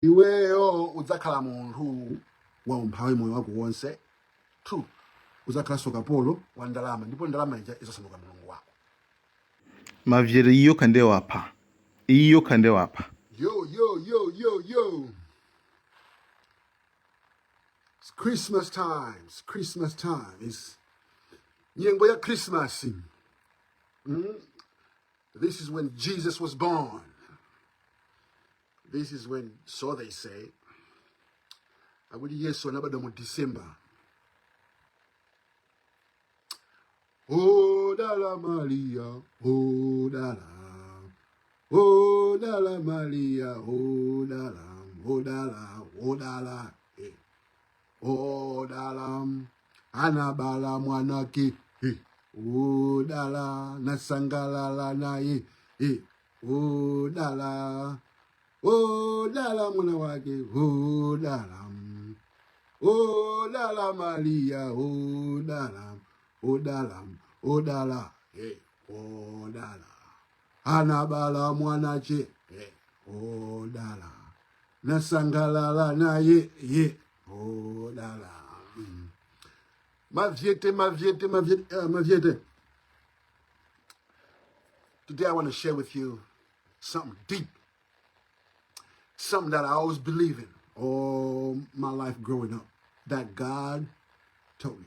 Iweyo udzakhala munthu wa umphawi moyo wako wonse. Two, udzakhalanso kapolo wa ndalama ndipo ndalama ija idzasanduka mulungu wako. Mavyete iyi yokha ndiye wapha. Iyi yokha ndiye wapha. Yo, yo, yo, yo, yo. It's Christmas time. It's Christmas time. It's nyengo ya Christmas. This is when Jesus was born. This is when, so they say, akuti Yesu anabadwa mu December. Odala Maria, odala, odala Maria, odala, odala, odala, eh, odala, anabala mwanake, eh, odala, nasangalala naye, eh, odala, odala mwana wake, odala, odala Maria, odala, odala, odala, eh, odala, anabala mwanache, eh, odala, nasangalala naye, ye, odala. Mavyete, mavyete, mavyete, mavyete. Today I want to share with you something deep, something that I always believe in all my life growing up, that God told me.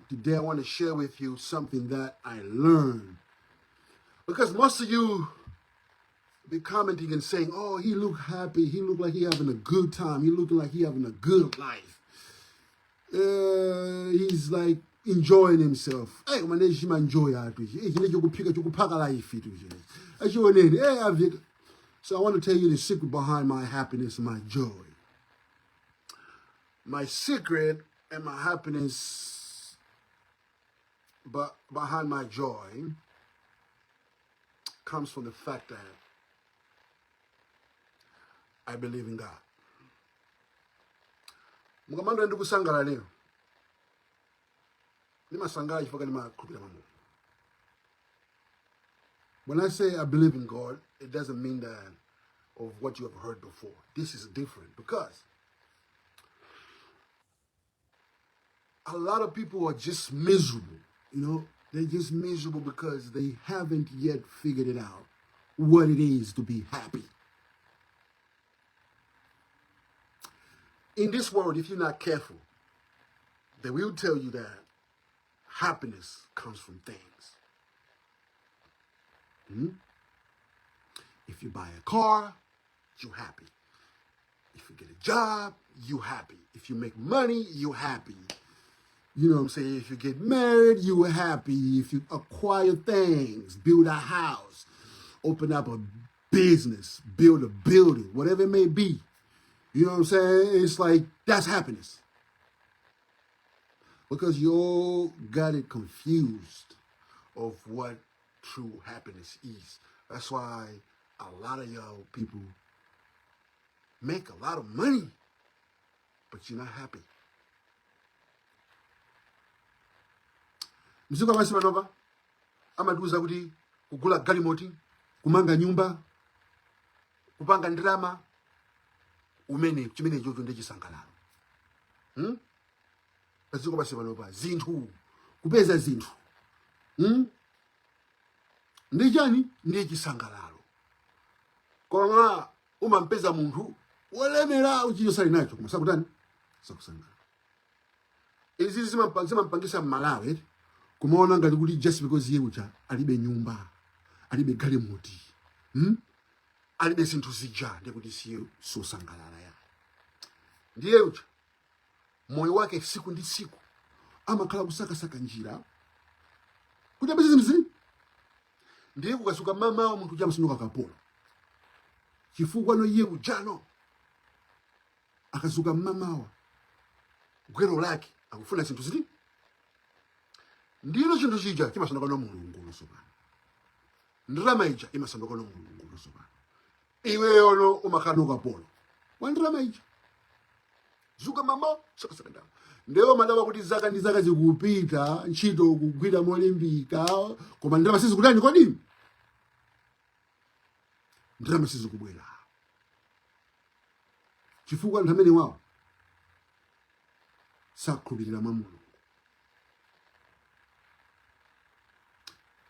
Today I want to share with you something that I learned. Because most of you be commenting and saying, oh, he look happy. He look like he having a good time. He looking like he having a good life. He's like enjoying himself. Hey, koma ndiye chima enjoy atu ichi. Eh, chine chikuphika chikuphaka life itu chine. Achioneni. Hey, I've So I want to tell you the secret behind my happiness and my joy. My secret and my happiness, but behind my joy comes from the fact that I believe in God. Mukamandiona ndikusangalala lero, ndimasangalala chifukwa ndimakhulupirira mwa Mulungu. When I say I believe in God, it doesn't mean that of what you have heard before. This is different because a lot of people are just miserable. They're just miserable because they haven't yet figured it out what it is to be happy. In this world, if you're not careful, they will tell you that happiness comes from things. If you buy a car, you're happy. If you get a job, you happy. If you make money, you happy. You know what I'm saying? If you get married, you happy. If you acquire things, build a house, open up a business, build a building, whatever it may be. You know what I'm saying? It's like, that's happiness. Because you all got it confused of what true happiness is. That's why a lot of y'all people make a lot of money, but you're not happy. Mdziko lapansi panopa amatiuza kuti kugula galimoti, kumanga nyumba, kupanga ndalama, umene chimene chocho ndi chisangalalo. Padziko pansi panopa zinthu, kupeza zinthu, Ndi chani? Ndi chisangalalo. Koma umampeza munthu wolemera chilichonse ali nacho koma sakutani, sakusangalala. Izi zimampangisa Mmalawi eti kumaona ngati kuti just because iye uja alibe nyumba, alibe galimoti, Alibe zinthu zija, ndiye kuti siye sosangalala ya. Ndiye uja moyo wake tsiku ndi tsiku amakhala kusakasaka njira kuti apeze zinthu zili. Ndiye kukazuka mamawa munthu uja amasanduka kapolo, chifukwa no iye ujano akazuka mmamawa gwero lake akufuna zinthu zili, ndino chinthu chija chimasanduka no mulungu nosopano, ndalama ija imasanduka no mulungu nosopano. Iweyo no umakhala no kapolo wa ndalama ija, zuka mamawa sakasaka ndalama. Ndiye umadabwa kuti zaka ndi zaka zikupita, ntchito kugwira molimbika, koma ndalama sizikutani kodi? Ndalama sizikubwera chifukwa anthu amene wawo sakhulupirira mwa Mulungu.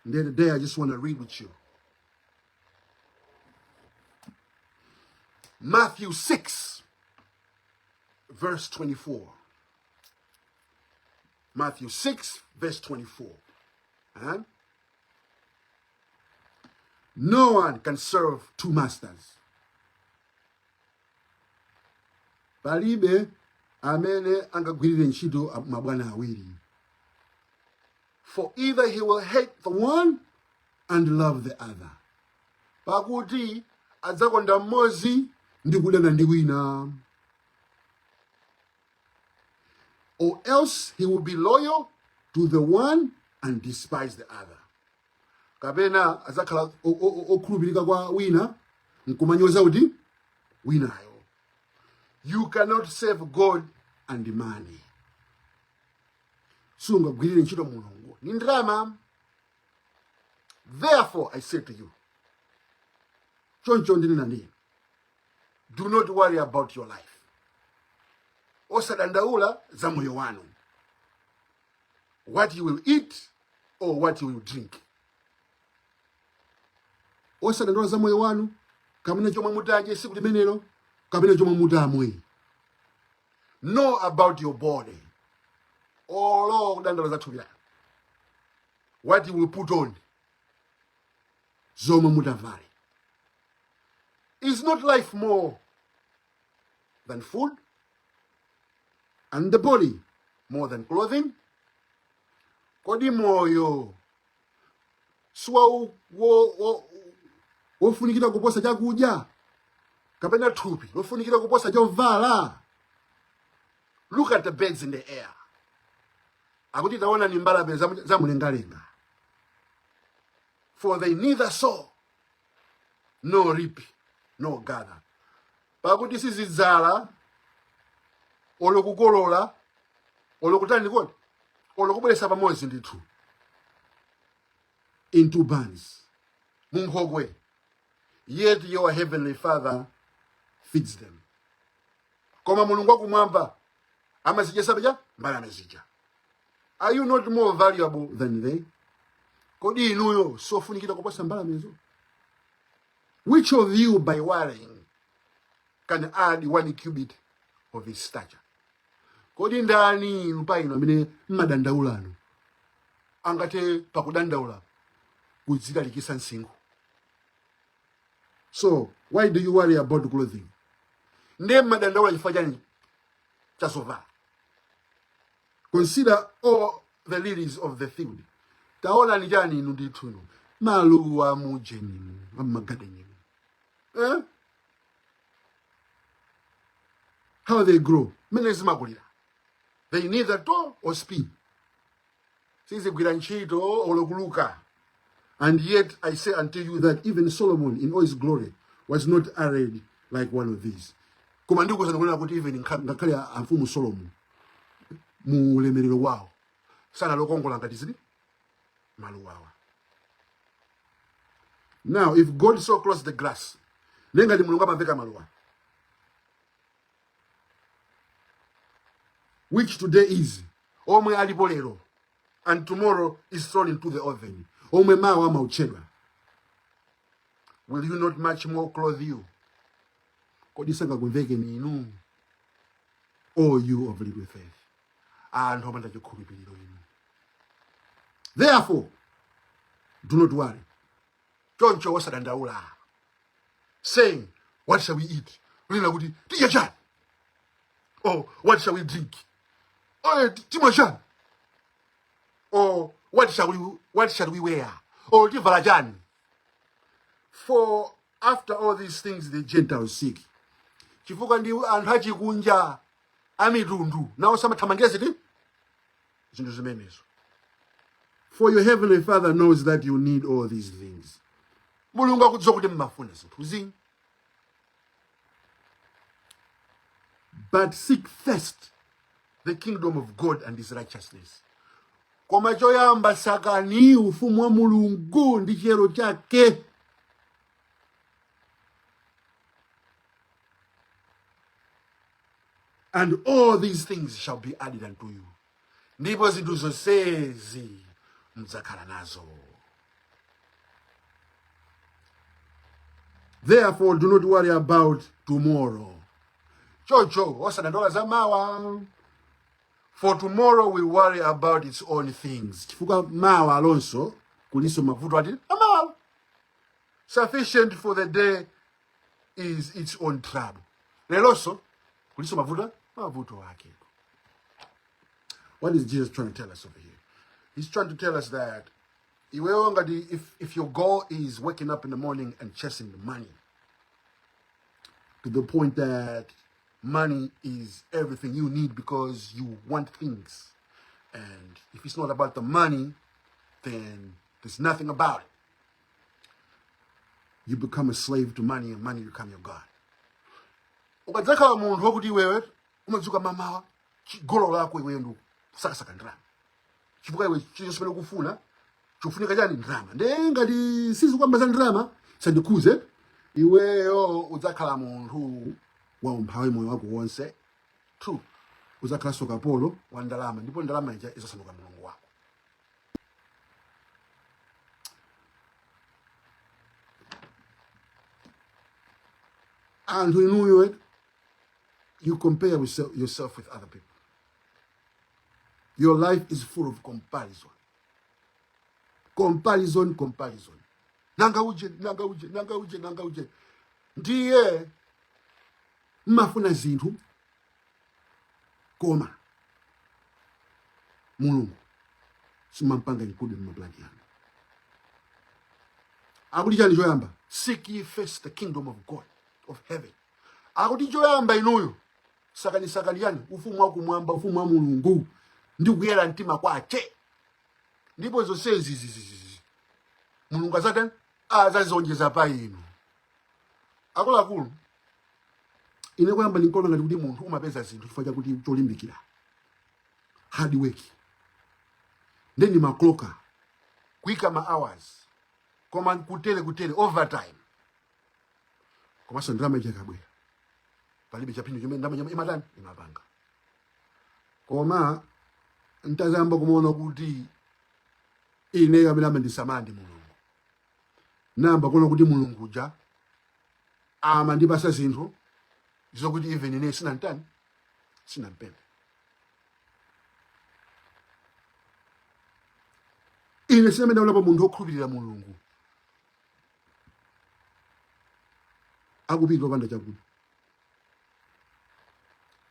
Then today I just want to read with you Matthew 6 verse 24. Matthew 6 verse 24. Huh? No one can serve two masters. Palibe amene angagwirire ntchito mabwana awiri. For either he will hate the one and love the other. Pakuti adzakonda mmodzi ndi kudana ndi wina. Or else he will be loyal to the one and despise the other. Kapena adzakhala okhulupirika kwa wina nkumanyoza kuti winayo. You cannot serve God and money. Sungagwirire ntchito Mulungu ndi ndalama. Therefore I say to you, choncho ndinena ndi inu, do not worry about your life. Osadandaula za moyo wanu, what you will eat or what you will drink. Osadandaula za moyo wanu, kapena chomwe mutadye tsiku limenelo, kapena chomwe mutamwe. Nor about your body, olo kudandaula za thupi lanu, what you will put on, zomwe mutavale. Is not life more than food, and the body more than clothing? Kodi moyo siwa wofunikira kuposa chakudya, kapena thupi lofunikira kuposa chovala? Look at the birds in the air. Akuti taonani mbalame zamumlengalenga. For they neither sow nor reap nor gather. Pakuti sizidzala olo kukolola olo kutani kodi olo kubweretsa pamodzi ndithu into barns, munkhokwe, yet your heavenly Father feeds them. Koma Mulungu wakumwamba amazidyetsa paja mbalame zija. Are you not more valuable than they? Kodi inuyo sofunikira kuposa mbalamezo? Which of you by worrying can add one cubit of his stature? Kodi ndani inu pa inu amene mmadandaulano angathe pakudandaula kudzitalikitsa msinkhu? So why do you worry about clothing? Ndiye mmadandaula chifukwa chani chazovala? Consider all the lilies of the field. Taonani chani inu ndithu inu maluwa mujenimu ammagadenimu, eh? How they grow, mmene zimakulira. They neither toil or spin, sizigwira ntchito olo kuluka. And yet I say unto you that even Solomon in all his glory was not arrayed like one of these. Koma ndikuwuzani kunena kuti even ngakhale amfumu Solomon mu ulemerero wawo sanali okongola ngati zili maluwawa. Now if God so clothes the grass, nengati Mulungu amaveka maluwa, which today is, omwe alipo lero, and tomorrow is thrown into the oven, omwe mawa amaotchedwa, will you not much more clothe you? Kodi sangakuvekeni inu, O you of little faith? Anthu opanda chikhulupiriro inu. Therefore do not worry, choncho osadandaula, saying, "What shall we eat?" Kunena kuti tidya chani? Or what shall we drink? Or timwa chani? Or what shall we wear? Or tivala chani? For after all these things the Gentiles seek. Chifukwa ndi anthu achikunja, amitundu, nawo samathamangira ziti zinthu zimenezo. For your heavenly Father knows that you need all these things. Mulungu akudziwa kuti mmafuna zinthuzi. But seek first the kingdom of God and his righteousness. Koma choyamba sakani ufumu wa Mulungu ndi chiyero chake. And all these things shall be added unto you. Ndipo zinthu zonsezi mudzakhala nazo. Therefore do not worry about tomorrow. Choncho osadandaula za mawa. For tomorrow will worry about its own things. Chifukwa mawa alonso kulinso mavuto ati amawa. Sufficient for the day is its own trouble. Leronso kulinso mavuto ake. What is Jesus trying to tell us over here? He's trying to tell us that iweyo ngati if your goal is waking up in the morning and chasing the money to the point that money is everything you need because you want things, and if it's not about the money, then there's nothing about it. You become a slave to money and money become your god. Ukadzakhala munthu wakuti iwewe umadzuka mamawa, goal lako iweyo ndi kusakasaka ndalama, chifukwa iwe chilichonse chimene ukufuna chikufunika chani? Ndalama. Ndiye ngati sizikuyamba za ndalama, sandikhuze, iweyo udzakhala munthu wa umphawi moyo wako wonse. Two, udzakhalanso kapolo wa ndalama, ndipo ndalama ija idzasanduka mulungu wako. Anthu inuyo, you compare yourself with other people. Your life is full of comparison, comparison, comparison. Nanga uje, nanga uje, nanga uje, nanga uje. Ndiye mmafuna zinthu, koma Mulungu simampanga include mmaplani yanu. Akuti chani choyamba? Seek ye first the kingdom of God of heaven. Akuti choyamba inuyo sakanisakani yani ufumu wakumwamba, ufumu wa Mulungu ndi kuyera mtima kwache, ndipo zonsezi izi Mulungu azatani? Azazionjeza pa inu. Akuluakulu, ine kuyamba ndinkaona ngati kuti munthu umapeza zinthu chifukwa chakuti cholimbikira, hard work, then ndimakloka kuika ma hours, koma kutere kutere overtime, komanso ndalama ija ikabwera palibe chaphindu chimene ndalama ija imatani, imapanga. Koma ntazayamba kumaona kuti ineyo amene amandisamala ndi Mulungu, nayamba kuona kuti Mulungu uja amandipasa zinthu zokuti even ine sinantani, sinampemphe. Ine sinamene ndaonapo munthu wokhulupirira Mulungu akupita opanda chakudya.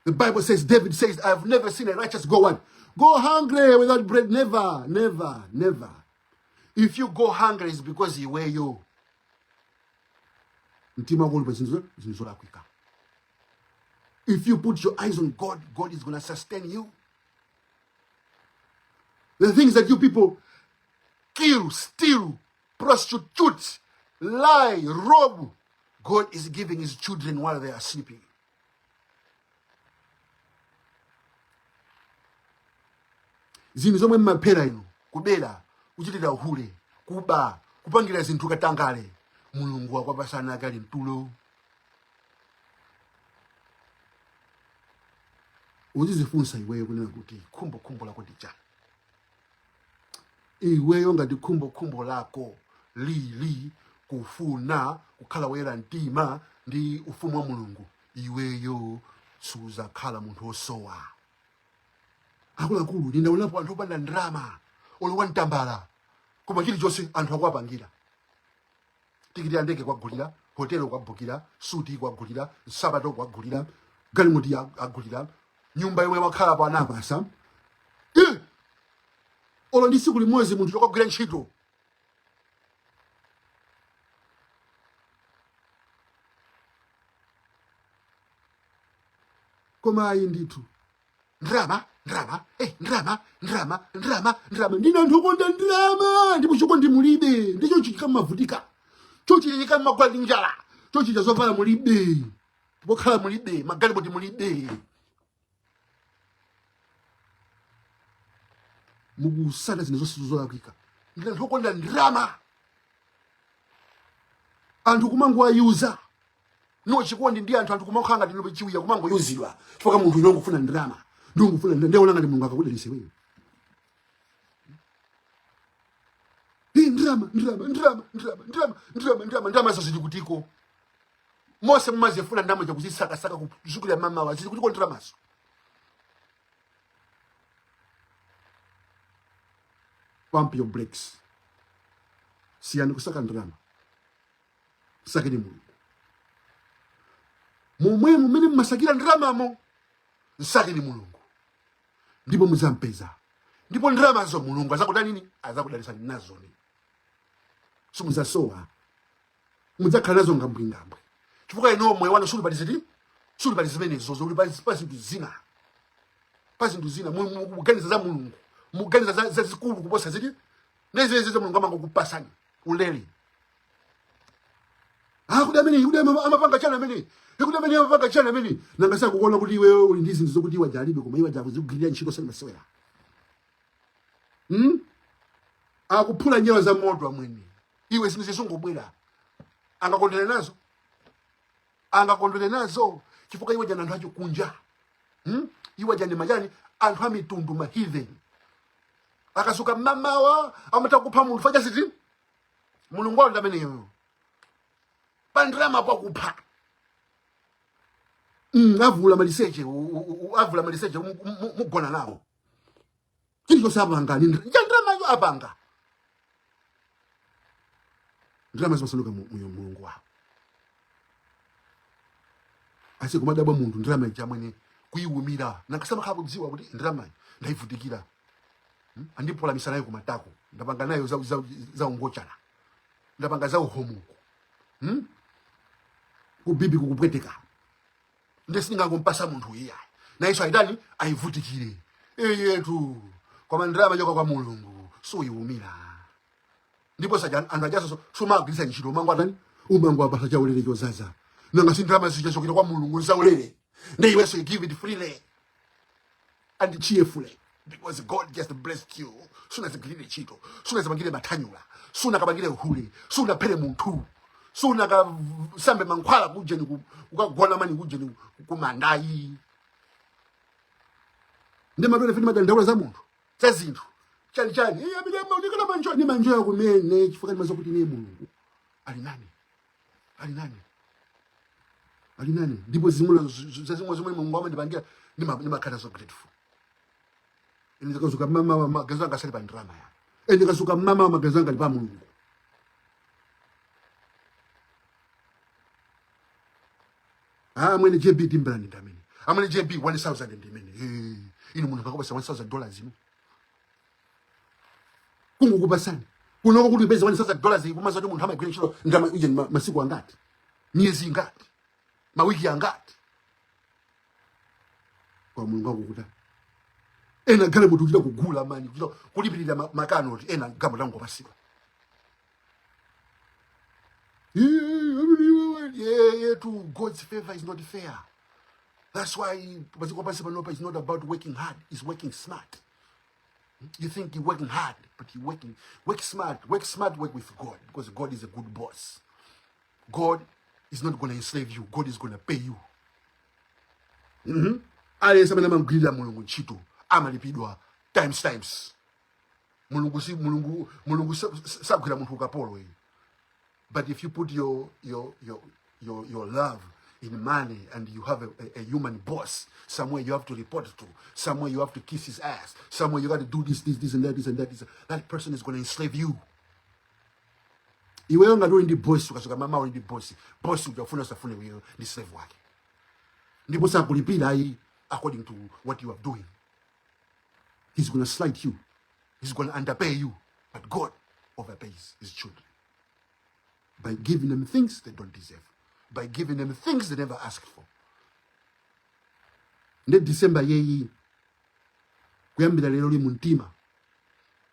The Bible says, David says, I have never seen a righteous go what? Go hungry without bread. Never, never, never. If you go hungry, it's because iweyo mtima wako uli pa zinthu zolakwika. If you put your eyes on God, God is going to sustain you. The things that you people kill, steal, prostitute, lie, rob, God is giving his children while they are sleeping. Zinthu zomwe mmaphera inu, kubera, kuchitira uhule, kuba, kupangira zinthu katangale, Mulungu akuwapasa ana ake ali mtulo. Uzizifunsa iweyo kunena kuti khumbokhumbo lako ndi chani? Iweyo ngati khumbokhumbo lako lili kufuna kukhala woyera mtima ndi ufumu wa Mulungu, iweyo suzakhala munthu wosowa. Akuluakulu, ndinaonapo anthu opanda ndalama olo wantambala, koma chilichonse anthu akuwapangira. Tikiti ya ndege kwagulira, hotelo kwabukira, suti kwagulira, nsapato kwagulira, galimoti agulira, nyumba yomwe wakhalapo anapasa. Olo ndi tsiku limodzi munthu chokagwira ntchito. Koma ayi ndithu, ndalama, ndalama, ndalama, ndalama, ndalama, ndalama. Ndinu anthu okonda ndalama, ndipo chikondi mulibe. Ndicho chichika mmavutika, chochichika mmagwa ndi njala, chochicha zovala mulibe, pokhala mulibe, magalimoto mulibe. Mukusata zinthu zonse zolakwika. Ndinu anthu okonda ndalama, anthu kumangowayuza. No chikondi ndi anthu, anthu kumakhala ngati ndi chiwiya, kumangoyuzidwa chifukwa munthu unongofuna ndalama, ndongofuna, ndiona ngati Mulungu akakudalitsa iweyo. Ii, ndalama, ndalama, ndalama, ndalama, ndalama, ndalama, ndalama, ndalama zo zili kutiko? Mose mumazifuna ndalama zakuzisakasaka kuzukira mamawa, zili kutiko ndalamazo? Pump your brakes, siyani kusaka ndalama, msakeni Mulungu momwe mumene mmasakira ndalamamo. Msakeni Mulungu ndipo mudzampeza, ndipo ndalamazo Mulungu azakudanini, azakudalitsani nazoni, simudzasowa, mudzakhala nazo ngambwingambwi, chifukwa inuyo moyo wanu suli pali ziti, suli pali zimenezo, uli pa zinthu zina, pa zinthu zina. Mukuganiza za Mulungu, mukuganiza za zikulu kuposa ziti nezinezizo. Mulungu amangokupasani ulere. Ah, kuti amene, kuti amapanga chani amene, kuti amene amapanga chani amene, nanga sakukuona kuti iweyo uli ndi zinthu zokuti iwe alibe, koma iwe akuzigwirira ntchito sali masewera, Akuphula njerwa za moto amwene, iwe zinthu zizingobwera, angakondwere nazo? Angakondwere nazo? Chifukwa iwe jana anthu achikunja, Iwe jani majani anthu a mitundu, ma heathen, akasuka mmamawa amatha kupha munthu fachasiti. Mulungu wawo ndi ameneyo, pa ndalama pakupha. Avula maliseche, avula maliseche, mugona nawo, chilichonse apanga ni ndalamayo apanga. Ndalama zimasanduka mulungu wawo. Asi kumadabwa munthu ndalama ija mwene kuyiwumira, nankasamakhala kudziwa kuti ndalama ndayivutikira, Andipolamisa nayo kumatako, ndapanga nayo za ungochana, ndapanga za uhomuku, Kubibi kukupweteka, nde sindingangompasa munthu iyayi, nayenso ayitani, ayivutikire eyetu. Koma ndalama yochoka kwa Mulungu suyiwumira, ndipo saja anthu ajaso sumagwiritsa ntchito, umango atani, umango apasa chaulere chozaza. Nanga si ndalama zichachokera kwa Mulungu zaulere? Nde iwenso you give it freely and cheerfully because God just blessed you. Sunazigwirire ntchito, sunazipangire mathanyula, sunakapangire uhule, sunaphere munthu, sunakasambe mankhwala kujeni kukagona mani kujeni kumandayi. Ndi matwele fini madandaula za munthu, za zinthu chani chani. Iye amene amaonekana manjoya ni manjoya kumene, chifukwa ndimadziwa kuti ine Mulungu ali nane, ali nane, ali nane. Ndipo zimwe zazimwe zomwe Mulungu amandipangira ndimakhala so grateful. Ine ndikazuka mama maganizo anga asali pa ndalama ya, ine ndikazuka mama maganizo anga ali pa Mulungu. Ah, amwene JB timbrani ndamene, amwene JB 1000 ndimene. Eh, inu munthu kakupasa $1000 inu kungukupasani kunoko kuti upeze $1000 kumaza kuti munthu amagwira ntchito ndalama ije masiku angati, miyezi ingati, mawiki angati, kwa Mulungu akukuta. Ena gale munthu kuchita kugula mani, kuchita kulipirira makanoti, ena gambo langopasidwa. Yeah, to God's favor is not fair. That's why paziko pansi panopa is not about working hard, it's working smart. You think you're working hard, but you're working, work smart, work smart, work with God, because God is a good boss. God is not going to enslave you. God is going to pay you. Aliyense amene amamgwirira Mulungu ntchito amalipidwa times times. Mulungu si Mulungu, Mulungu sagwira munthu ukapolo iyi. But if you put your love in money and you have a human boss somewhere you have to report to, somewhere you have to kiss his ass, somewhere you got to do this, this, this and that, this and that, this, that person is going to enslave you. Iweyo ngati uli ndi boss, ukasuka mama uli ndi boss, boss ujafuna usafune iweyo ndi slave wake, ndipo sakulipira ayi according to what you are doing. He's gonna slight you, he's gonna underpay you, but God overpays his children by giving them things they don't deserve, by giving them things they never asked for. Nde December yeyi, kuyambira lero li, mumtima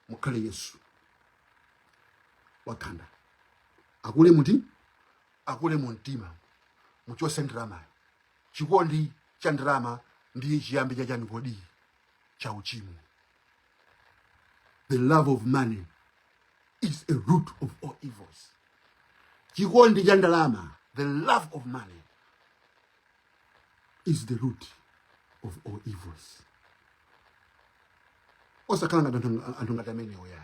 mukhale Yesu wakhanda, akule muti, akule mumtima, muchose ndalamayo. Chikondi cha ndalama ndiye chiyambi cha chani kodi? Cha uchimo. The love of money is a root of all evils. Chikondi cha ndalama, the love of money. is the root of all evils. Osakhala ngati anthu ngati amenewo ya.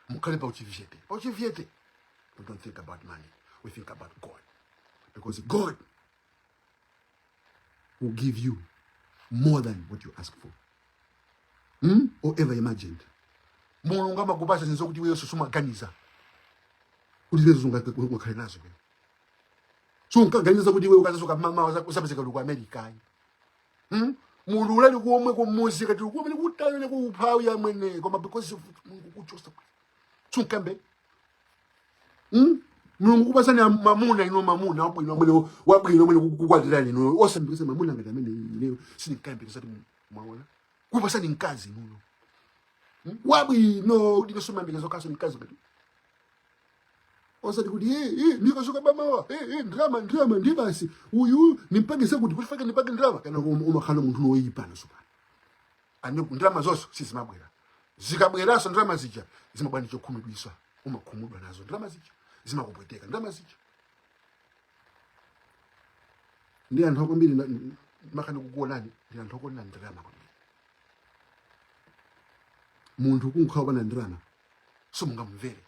Mukhale pa uchivyete. Pa uchivyete. We don't think about money. We think about God. Because God will give you more than what you ask for. Or ever imagined. Mulungu amakupasa zinthu zokuti iweyo sumaganiza kuti iweyo ungakhale nazo iweyo. Sunkaganiza kuti iwe ukazazuka mamawa usapezeka uli ku America ayi. Munthu ulali kuomwe kumuzi kati kumene kutali kuuphawi amwene koma because of Mulungu kuchosa sunkambe. Mulungu kupasani mamuna ino mamuna wabwino amwene wabwino amwene kukwatirani ino osambikisa mamuna ngati amene ineyo sindinkambe sati mwaona kupasani mkazi inuyo. Wabwino kuti nosumambika zokhaso mkazi ngati osati kuti hey, hey, ndikazuka mamawa hey, hey, ndrama ndrama ndi basi uyu nimpange zakuti kuti fake nipange ndrama kana umakhala munthu woyipa naso pano ane ndrama zonse sizimabwera zikabweranso ndrama zija zimabwera ndi chokhumudwisa umakhumudwa nazo ndrama zija zimakupweteka ndrama zija ndi anthu akwambiri makani kukuonani ndi anthu okonda ndrama kwambiri munthu kungokhala opanda ndrama simungamumvere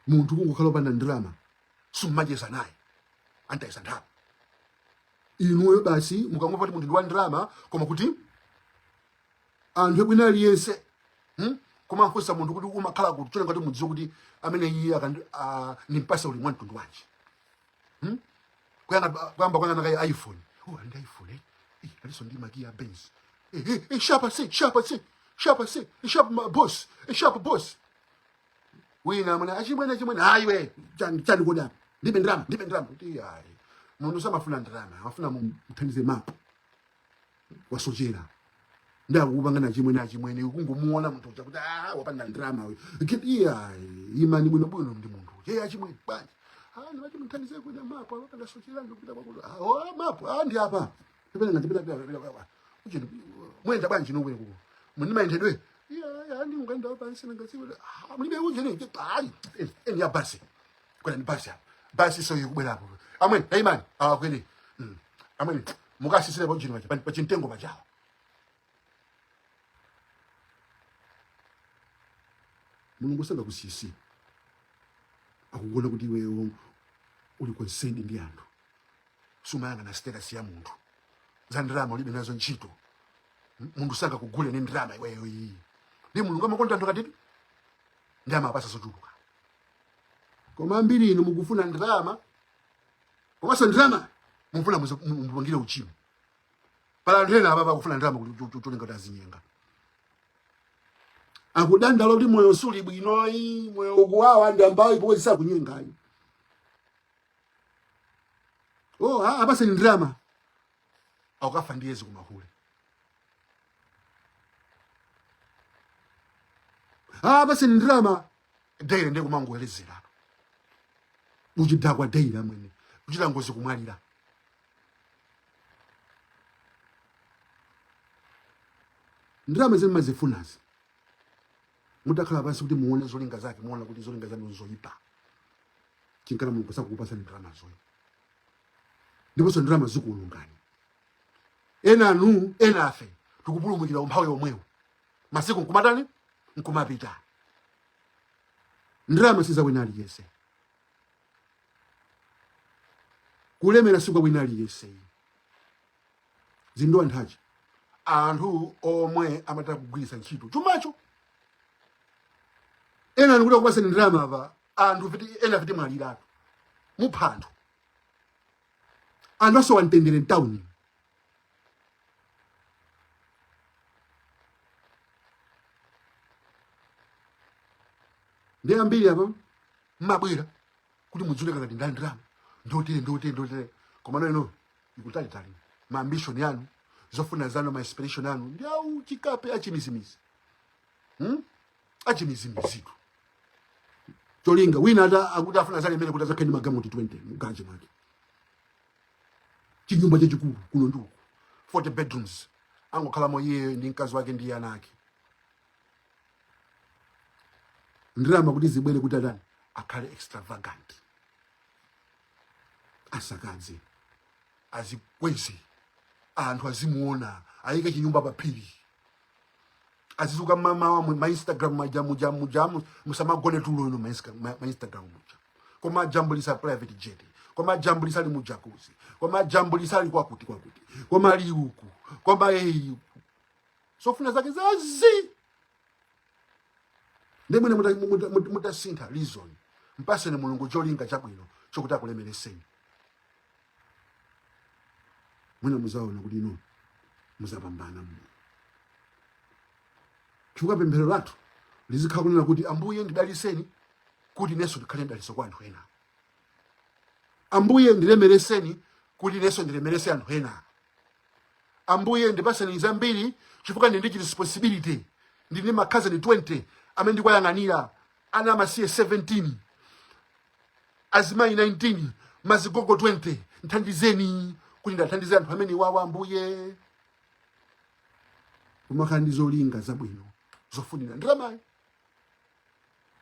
munthu kungokhala opanda ndrama simmacheza naye antayisa nthawi inuyo basi mukangomva kuti munthu ndi wa ndrama koma kuti anthu ena aliyense Kumafunsa munthu kuti umakhala kuti chonena ngati mudziwe kuti amene iye nimpasa uli mwamtundu wanji. Kuyamba kuyang'ana kaye iPhone. Oh, ali ndi iPhone eh? Eh, alinso ndi makiya a Benz. Eh, eh, eh, sharp se, sharp se, sharp se, sharp ma boss, eh, sharp boss. Wina amene achimwene achimwene ayiwe chani chani kodi apa ndibe ndrama ndibe ndrama kuti ayi munthu samafuna ndrama amafuna muthandize mapu wasochera ndakupanga na chimwene achimwene kungomuona munthu uja kuti ah wapanda ndrama uyu iya imani bwino bwino ndi munthu uja iye achimwene bwanji ah ndimati muthandize kuda mapu apa ndasochera ndikupita kwakuti ah oh mapu ah ndi apa tipena ngati pita pita pita uje mwenda bwanji nobwere kuko muni mayendedwe iya iya ndi ungaenda pansi ngati ah mulibe uje ne ayi eni ya basi kwera ni basi apa basi so ikubwerapo amwene imani ah kwene amwene mukasisire pa ujini paja pa chimtengo pajawa Mulungu sangakusiyesi akukuona kuti iweyo uli concerned ndi anthu sumayang'ana status ya munthu za ndalama ulibe nazo ntchito munthu sangakugule ni ndalama iweyo iyi ndi Mulungu amakonda anthu katiti ndi amapasa zochuluka koma ambiri inu mukufuna ndalama komanso ndalama mufuna mupangire uchimo pala anthu ena apa akufuna ndalama kuti cholinga kuti azinyenga akudandaula kuti moyo suli bwinoyi moyo ukuwawa ndi ambayi pomwe sakunyengayi oh apaseni ndalama akukafa ndi edzi kumahule apaseni ndalama daily ndiye kumangowelezera uchidakwa daily amwene kuchita ngozi kumwalira ndalama zimene mumazifunazi mutakhala pansi kuti muone zolinga zake muona kuti zolinga zanu nzoyipa chinkana Mulungu sakukupasani ndalama zoyi ndiponso ndalama zikuwonongani ena anu ena afe tikupulumukira umphawi omwewo masiku nkumatani nkumapita ndalama si za wina aliyense kulemera si kwa wina aliyense zindu anthu aja anthu omwe amatha kugwiritsa ntchito chumacho ena nikuti akupaseni ndalama apa anthu fiti ena fiti mwaliratu mupha anthu anthu asowa mtendere mtawuni ndi ambiri apa mmabwera kuti mudziwike ngati nda ndalama ndotere ndotere ndotere koma no ino ikutalitali ma ambition yanu zofuna zanu ma aspiration yanu ndi au chikape achimizimizi Achimizimizitu cholinga wina ata akuti afuna zalemere kuti azakhale ndi magalimoto 20 mgaraji mwake chinyumba chachikulu kuno ndi uku 40 bedrooms angokhalamo iye ndi mkazi wake ndi ana ake ndalama kuti zibwere kuti atani akhale extravagant asakadze. Azikweze, anthu azimuona, ayike chinyumba pa phiri, azizuka mamawa mu ma Instagram majamu jamu jamu, musamagone tulo ino ma Instagram muja, koma ajambulisa private jet, koma ajambulisa ali mu jacuzzi, koma ajambulisa ali kwakuti kwakuti, koma ali uku, koma eyi zofuna zake zazi. Ndi mwene mutasintha reason, mpaseni Mulungu cholinga chabwino chokuti akulemereseni, mwina muzaona kuti ino muzapambana mmoyo, chifukwa pemphero lathu lizikhala kunena kuti, "Ambuye, ndidaliseni kuti inenso ndikhale mdaliso kwa anthu ena. Ambuye, ndilemereseni kuti inenso ndilemerese anthu ena. Ambuye, ndipaseni zambiri chifukwa ndili ndi responsibility, ndili ndi makhazeni 20 amene ndikuwayang'anira, ana amasiye 17, azimayi 19, mazigogo 20. Nthandizeni kuti ndathandize anthu amene wawa, Ambuye." Kumakhala ndi zolinga zabwino zofunira ndalamayo.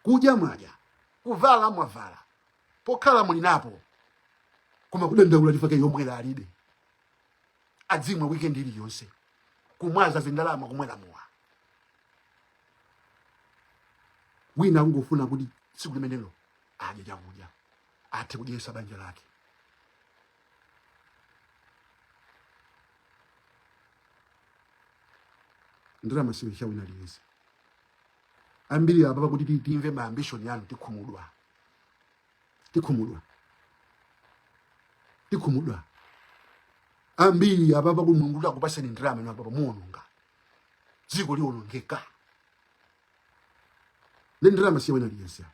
Kudya mwadya, kuvala mwavala, pokhala muli napo, koma kudandaula chifukwa yomwera alibe, adzimwa weekend iliyonse, kumwaza zindalama, kumwera mowa. Wina akungofuna kuti tsiku limenelo adye chakudya, athe kudyesa banja lake. Ndalama siwe cha wina aliyense. Ambiri apa pakuti timve ma ambition yanu, tikhumudwa, tikhumudwa, tikhumudwa. Ambiri apa pakuti Mulungu kuti akupaseni ndalama inu apapa muwononga dziko, liwonongeka. Ndi ndalama siya wina aliyense.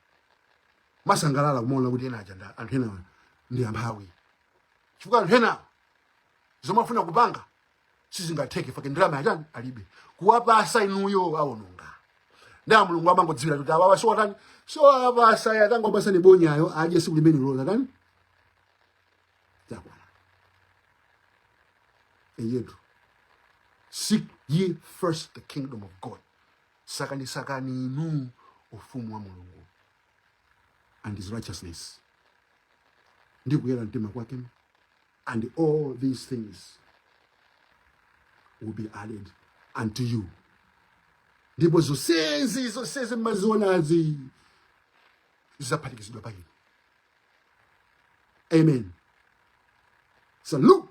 Masangalala kumaona kuti ena aja anthu ena ndi amphawi, chifukwa anthu ena zomwe afuna kupanga sizingatheke fake ndalama yachani alibe. Kuwapasa inuyo awononga. Ndi a Mulungu amangodziwira kuti awawa siwatani, siwapasa, yatangopasa ni bonyayo adye siku limene lola tani zakwana. Eyetu, seek ye first the kingdom of God, sakani sakani inu ufumu wa Mulungu and his righteousness, ndi kuyera mtima kwake, and all these things will be added unto you. Ndipo zonsezi zonsezi mmazionazi zidzaphatikizidwa pa inu. Amen. Salute.